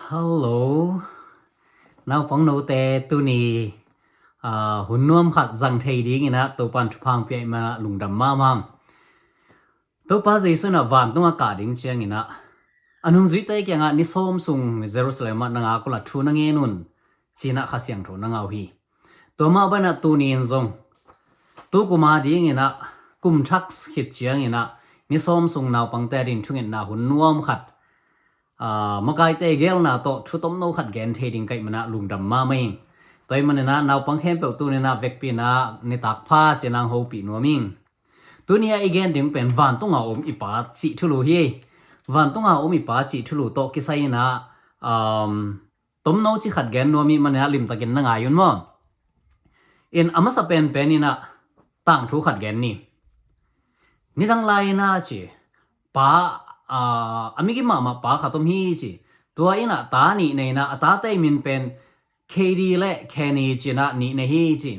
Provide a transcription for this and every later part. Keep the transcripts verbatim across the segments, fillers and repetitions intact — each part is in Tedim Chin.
Hello. Naupang note tuni, ah, hun nuam khat zang thei dingin ah Topan thupha hong pia ahih manin ah lungdam mahmah ing. Topa Jesu in ah vantung a kah ding ciangin ah a nungzuite kiangah ni sawm sung Jerusalem ah na ngak un la thu na ngen un ci-in ah Kha Siangtho na ngah uh hi. Tua mah bangin ah tuni in zong tu kum a dingin ah kum thak khit ciangin ah ni sawm sung naupangte adingin thungetna hun nuam khat, ah, makaite geelna tawh thu tomno khat gen thei ding ka hih manin ah lungdam mahmah ing. Tua ahih manin ah naupang khempeuh tuni in ah vekpi in ah nitak pha ci-in ah hong hopih nuam ing. Tuni a i gen ding pen vantung a om i Pa cih thulu hi. Vantung a om i Pa cih thulu tawh kisai in ah, um, tomno ci khat gen nuam ahih manin ah limtakin na ngai un maw. In a masa penpen in ah tangthu khat gen ni. Nidang lai in ah ci, pa, ah, a migim mahmah pa khat om hi ci. Tua in ah ta nih nei in ah a tate min pen Katie le Kenny ci-in ah nih nei hi ci.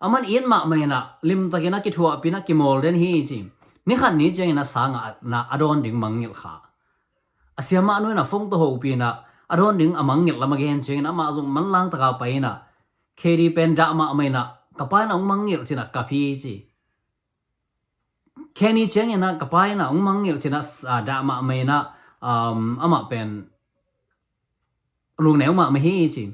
Aman it mahmah in ah limtakin a kithuahpih in ah kimawl den hi ci. Ni khat ni ciangin ah sang ah a dawn ding mangngilh kha. A siamah nu in ah phone tawh hopih in ah a dawn ding a mangngilh lam a gen ciangin ah amah zong manlang takin pai in ah Katie pen dah mahmah in ah ka pa in ah hong mangngilh ci-in ah kap hi ci. Kenny ciangin ah ka pa in ah hong mangngilh ci-in ah, ah, dah mahmah in ah, um, amah pen lungneu mahmah hi ci.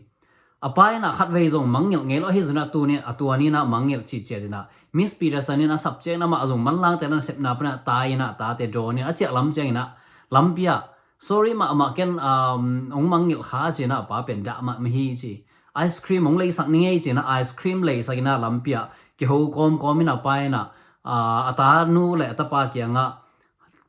A pa in ah khatvei zong mangngilh ngei lo, ahi zongin ah tuni a tua ni in ah mangngilh ci ciat in ah Miss Peterson in a sap ciangin amah zong manlang takin a sepna pan ah tai in ah tate dawn in a ciah lam ciangin ah lampi ah sorry mahmah, ken, um, hong mangngilh kha ci-in ah a pa pen dah mahmah hi ci. Ice cream hong leisak ning ei ci-in ah ice cream leisak in ah lampi ah kiho kawmkawm in ah a pa in ah, ah, a tanu le a tapa kiangah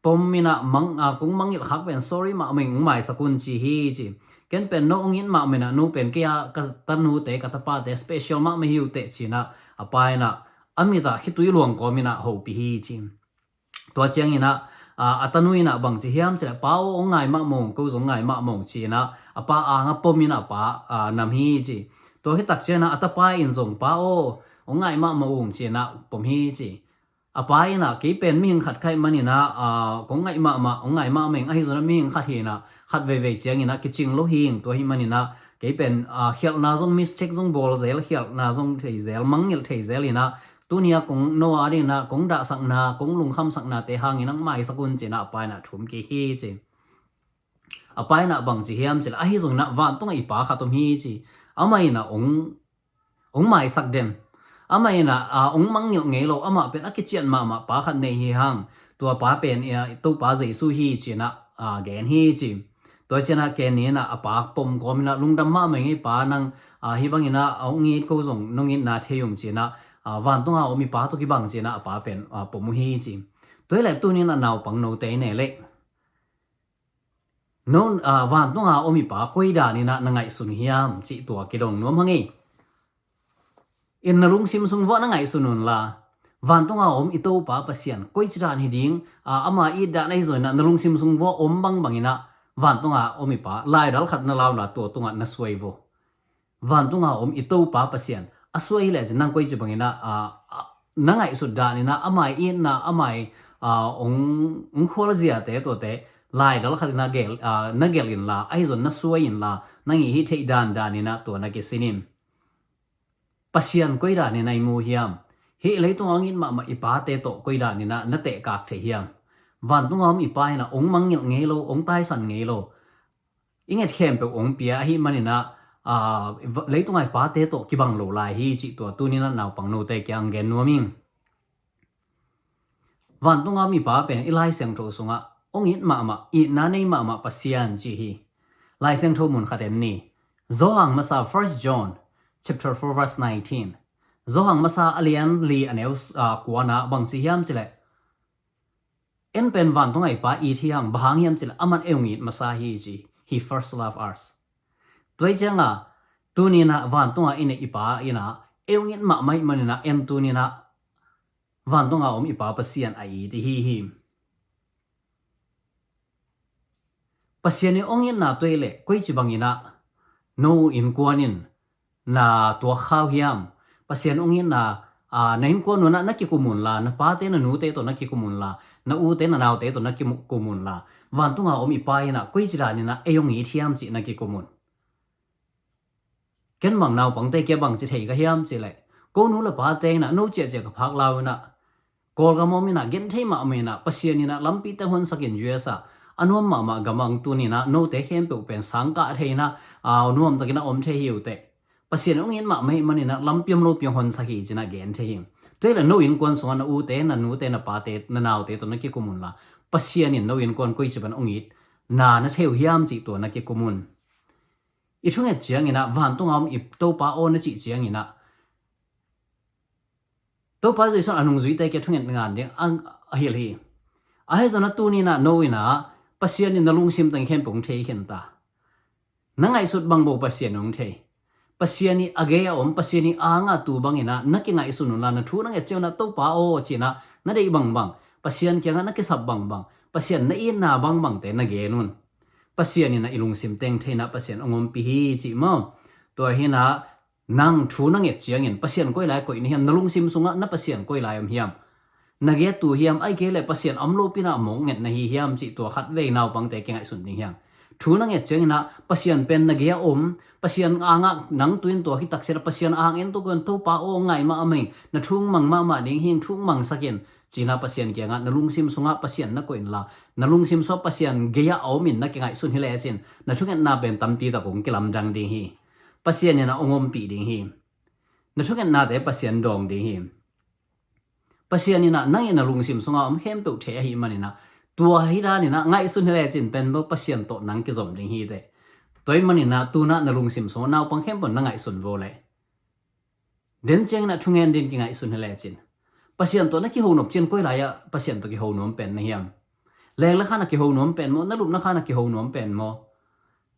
pom in ah mang, ah, kong mangngilh khak pen sorry mahmah ing, hong maisak un ci hi ci. Ken pen no hong it mahmah in ah no pen kei a ka tanute ka tapate special mahmah hi uh teh ci-in ah a pa in ah a mit ah khitui luang kawm in ah hopih hi ci. Tua ciangin ah, ah, a tanu in ah bang ci hiam cih leh, pa aw, hong ngai mahmah ung, ko zong ngai mahmah ung ci-in ah a pa angah pom in ah a pa, ah, nam hi ci. Tua khit tak ciangin ah a tapa in zong pa aw, hong ngai mahmah ung ci-in ah pom hi ci. A pa in ah kei pen mihing khat ka hih manin ah, ah, kong ngai mahmah, hong ngai mahmah ing, ahi zongin ah mihing khat hi in ah khat veivei ciangin ah kicing lo hi ing, tua ahih manin ah kei pen, ah, khialhna zong mistake zong bawl zel, khialhna zong thei zel, mangngilh thei zel in ah tuni a kong no a dingin ah kong dahsakna, kong lungkhamsaknate hangin hong maisak un ci-in ah a pa in ah thum kik hi ci. A pa in ah bang ci hiam cih leh, ahi zongin ah vantung ah i pa khat om hi ci. Amah in ah hong hong maisak den. Amah in ah, ah, hong mangngilh ngei lo, amah pen a kician mahmah pa khat nei hi hang. Tua pa pen, ah, Topa Jesu hi ci-in ah, ah, gen hi ci. Tua ciangin ah Kenny in ah a pa pom kawm in ah lungdam mahmah ing ei pa, nang, ah, hih bangin ah hong it, ko zong nong itna thei ung ci-in ah, ah, vantung a om i pa tawh kibang ci-in ah a pa pen, ah, pom uh hi ci. Tua hi leh tuni in ah naupang note i nei leh no, ah, vantung a om i pa koi dan in ah na ngaihsun hiam cih tua kidong nuam hang ei. In na lungsim sung vuah na ngaihsun un la, vantung a om i Topa Pasian koici dan hi ding, ah, ama it dan ahi zongin ah na lungsim sung vuah om bangbang in ah vantung a om i pa laidal khat na lau la, tua tungah na suai vo. Vantung a om i Topa Pasian a suai hi leh cin nang koici bangin ah, ah, ah, na ngaihsut dan in ah ama itna, ama, ah, hong, hong khualziate tuate laidal khat in ah gel, ah, na gelh in la, ahi zong na suai in la, nang i hih theih dandan in ah tua na kisin in. Pasian koi dan in ah i mu hiam? Hih leitung a hong it mahmah i pate tawh koi dan in ah na tehkak thei hiam? Vantung a om i pa in ah hong mangngilh ngei lo, hong taisan ngei lo. I nget khempeuh hong pia ahih manin ah, ah, leitung a i pate tawh kibang lo lai hi cih tua tuni in ah naupang note kiang gen nuam ing. Vantung a om i pa pen i Lai Siangtho sungah hong it mahmah, itna nei mahmah Pasian ci hi. Lai Siangtho mun khat en ni. Johan masa, First John chapter four verse nineteen. Johan masa a lian li a neu, ah, kuana bang ci hiam cih leh, en pen vantung a i pa it hi hang, bang hang hiam cih leh aman ei hong it masa hi ci. He first love us. Tua hi ciangin ah tuni in ah vantung a i neih i pa in ah ei hong it mahmah ahih manin ah en tuni in ah vantung a om i pa Pasian a it i hi hi. Pasian in hong itna tua hi leh koici bangin ah no innkuan in na tuak kha uh hiam? Pasian hong itna, a, na innkuan unah na kikum unla, na pate na nute tawh na kikum unla, na ute na naute tawh na kikum unla, vantunga om i Pa inah koici daninah ei hong it hiam cih na kikum un. Ken bang naupangte kia bangci thei ka hiam cihleh, ko nu le pate inah no ciahciah ka phak lau inah Kawlgam om inah gen thei mahmah inah Pasian inah lampite honsakin U S ah a nuam mahmah gam ang tuninah note khempeuh pen sangkah thei inah, a, nuamtakin a om thei hi uh teh. Pasian hong it mahmah ahih maninah lampi om lopi hong honsak hi cinah gen thei hi. Tua hileh no innkuan sungah na ute na nute na pate na naute tawh na kikum unla, Pasian in no innkuan koici pan hong it na na thei uh hiam cih tua na kikum un. I thunget cianginah vantunga om i Topa aw na cih cianginah Topa Jesu in a nungzuite kia thunget ngan ding a, a hilh hi. Ahi zongin a tuninah no inah Pasian in na lungsim teng khempeuh hong thei khin ta. Na ngaihsut bang bo Pasian hong thei. Pasian i a gei a om, Pasian i anga tu banginah na kingaihsun unla, na thu na nget cianginah Topa aw cinah na deih bangbang, Pasian kiangah na kisap bangbang, Pasian na itna bangbangte na gen un. Pasian inah i lungsim teng theinah Pasian hong ompih hi cih maw? Tua hinah nang thu na nget ciangin Pasian koi lai koih na hiam, na lungsim sungah na Pasian koi lai om hiam? Na gei a tu hiam, ahih kei leh Pasian om lopinah mawk nget na hi hiam cih tua khatvei naupangte kingaihsun ding hiam? Thu na nget cianginah Pasian pen na gei a om, Pasian angah nang tu in tua hi takcianah Pasian ang en tuk un, Topa aw ngai mahmah ing, na thu hong mang mahmah ding hi ing, thu hong mangsak in cinah Pasian kiangah na lungsim sungah Pasian na koih unla, na lungsim sungah Pasian gei a om in na kingaihsun hi lecin na thungetna pen tampi tak hong kilamdang ding hi. Pasian inah hong ompih ding hi. Na thungetnate Pasian dawng ding hi. Pasian inah nang in na lungsim sungah om khempeuh thei ahih maninah tua hi daninah ngaihsun hi lecin pen bo Pasian tawh nang kizom ding hi teh. Tua ahih maninah tunah na lungsim sungah naupang khempeuh na ngaihsun vo leh, den cianginah thungen din kingaihsun hi lecin Pasian tawh na kiho nop cian koi lai-ah Pasian tawh kiho nuam pen na hiam? Leng le khan a kiho nuam pen maw? Na lupna khan a kiho nuam pen maw?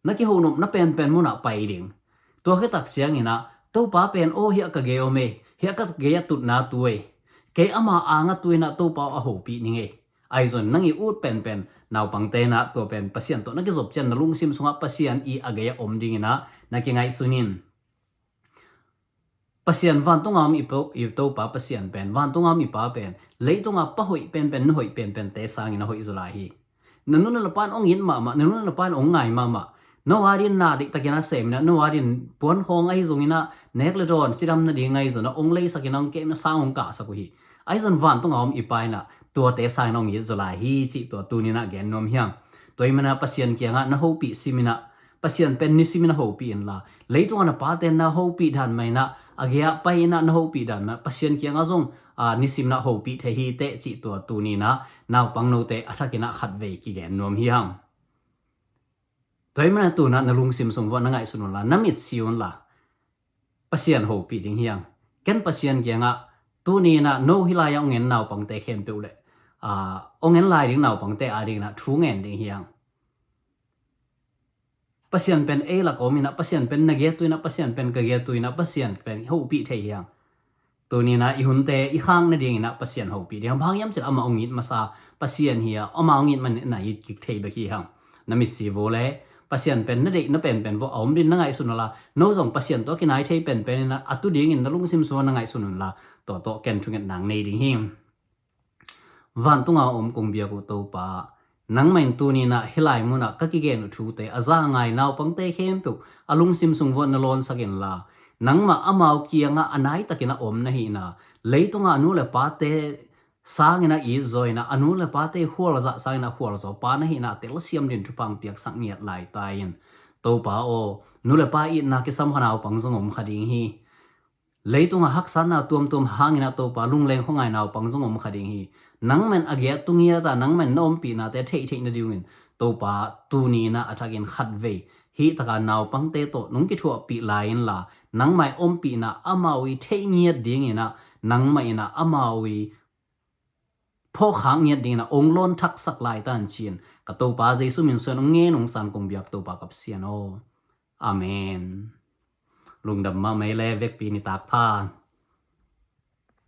Na kiho nopna penpen munah pai ding. Tua khit tak cianginah Topa pen aw hiah ka gei om ei, hiah ka gei a tutna tu ei, kei ama angah tu inah Topa aw a hopih ning ei. Ahi zongin nang i ut penpen naupangte inah tua pen Pasian tawh na kizop cian na lungsim sungah Pasian i a gei a om dinginah na kingaihsun in. Pasian vantunga om i, i Topa Pasian pen, vantunga om i Pa pen leitunga pa hoih penpen, nu hoih penpente sangin a hoih zaw lai hi. Na nu na pa in hong it mahmah, na nu na pa in hong ngai mahmah, no a din na diktakinah sem inah, no a din puankhawng ahi zonginah nek le dawn cidam nading ahi zonginah hong leisakinah hong kemna sang hong kahsak uh hi. Ahi zongin vantunga om i Pa inah tuate sangin hong it zaw lai hi cih tua tuninah gen nuam hiam? Tua ahih maninah Pasian kiangah na hopih siminah Pasian pen nisimin a hopih inla, leitungah na pate na hopih dan mah inah, a gei-ah pai inah na hopih dan mah Pasian kiangah zong, a, nisimin a hopih thei hi teh cih tua tuninah naupang note a thakinah khatvei kigen nuam hi hang. Tua ahih maninah tunah na lungsim sung vuah na ngaihsun unla, na mitsi unla, Pasian hopih ding hi hang. Ken Pasian kiangah tuninah no hih lai-ah hong en naupangte khempeuh le, a, hong en lai ding naupangte adinginah thu ngen ding hi hang. Pasian pen ei lak a om inah, Pasian pen na gei a tu inah, Pasian pen ka gei a tu inah, Pasian pen hopih thei hi hang. Tuninah i hunte i khak nadinginah Pasian hopih ding hang. Bang hang hiam cih leh amah hong it masa Pasian hi a, amah hong it manin na it kik thei bek hi hang. Na mitsi vo le, Pasian pen na deihna penpen vuah a om din na ngaihsun unla, no zong Pasian tawh a kinai thei penpen inah a tu dingin na lungsim sungah na ngaihsun unla, tua tawh ken thungetna nei ding hi. Vantunga om kong biak uh Topa, nangmah in tuninah hih lai munah ka kigen uh thute a za ngai naupangte khempeuh a lungsim sung vuah na lawnsak inla, nangmah amau kiangah a naitakin a om na hihna, leitungah a nu le pate sangin a it zaw inah, a nu le pate khualzah sangin a khualzaw pa na hihna telsiam din thupha hong piaksak ngiat lai ta in. Topa aw, nu le pa itna kisam kha naupang zong om kha ding hi. Leitungah haksatna tuamtuam hangin ah Topa lungleng khuangai naupang zong om kha ding hi. Nangmah in a gei-ah tu ngiat a, nangmah in na ompihnate theihtheih nadingin Topa tuni-in ah a thakin khatvei hih taka naupangte tawh nong kithuahpih lai inla, nangmah i ompihna amau i theih ngiat dingin ah nangmah in ah amau i phawkkhak ngiat dingin ah ong lawn thaksak lai ta in ci-in ka Topa Jesu min suang ong ngen ong san kong biak Topa ka Pasian aw. Amen. Lungdam mahmah ei le, vekpi nitak pha.